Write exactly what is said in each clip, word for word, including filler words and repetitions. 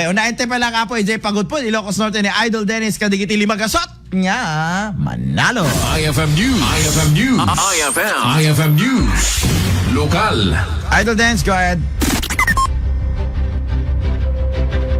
Unayen tayo pala, Apo A J, pagudpod Ilocos Norte ni Idol Dennis kadagiti lima gasot nga manalo. I F M News. I F M News. I F M. I F M News. Lokal. Idol Dennis, go ahead.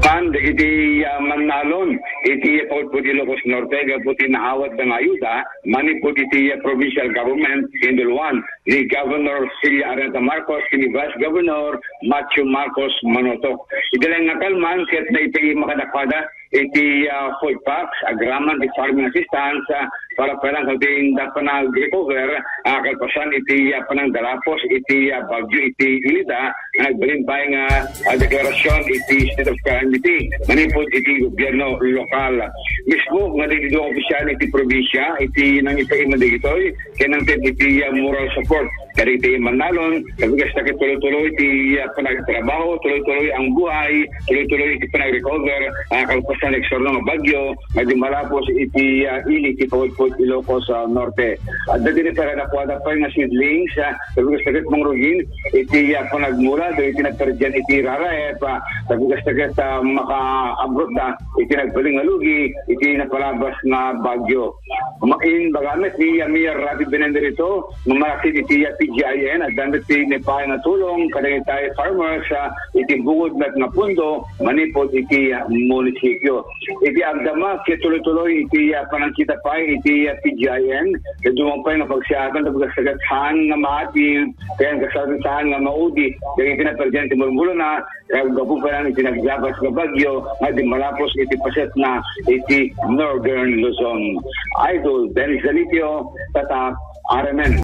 Kan dagiti, ah, mannalon iti pagudpod Ilocos Norte, gapu ti naawat da nga ayuda manipud iti, ah, provincial government, Sinulog ni Governor Celia Araneta Marcos ken ni Vice Governor Matthew Marcos Manotok. Iti laeng nga kalman, ket naipaimakadakuada iti, ah, food packs, agraman ti farming assistance, ah, para parang sa ating dapat na recover, ah, kalpasan iti, ah, panangdalapos iti, ah, bagyo iti Ilida, nga nagbalin pay nga, ah, deklarasyon iti state of calamity manipud iti gobyerno lokal. Mismo nga dagiti dua opisyal iti probinsya iti nangipaima dagitoy ken nangted iti, ah, moral support kadagiti mannalon, sabigas ta ket tuloy-tuloy ti, ah, panagtrabaho, tuloy-tuloy ang buhay, tuloy-tuloy iti panagrecover, ah, kalpasan eksterno nga bagyo nga dimmalapos iti, ah, ili ti Pagudpod Ilocos, ah, Norte. Adda dini paradakuada pay nga seedlings, ah, sabigas ta ket mangrugin iti, ah, panagmula dagiti nagperdian iti raraep, ah, sabigas ta ket, ah, makaabrotta iti nagbalin nga lugi iti napalabas nga bagyo. Main bagamit ni Yamir Rabi Benedicto, mamarasib iti P G I N, adda met ti naipaay nga tulong kadagiti farmers, ah, iti bungod met nga pundo manipud iti, ah, munisipyo. Iti agdama ket tuloy-tuloy iti, ah, panangkita pay iti, ah, P G I N, ket dumang pay nga pagsiatan tapno kasagatan nga maati, kaya kasagatan nga maudi, dagiti naperdian ti mulmulona, kaggapu pa lang iti naglabas nga bagyo nga dimmalapos iti paset na iti Northern Luzon. Idol Dennis Galitio, Tatak, R M N.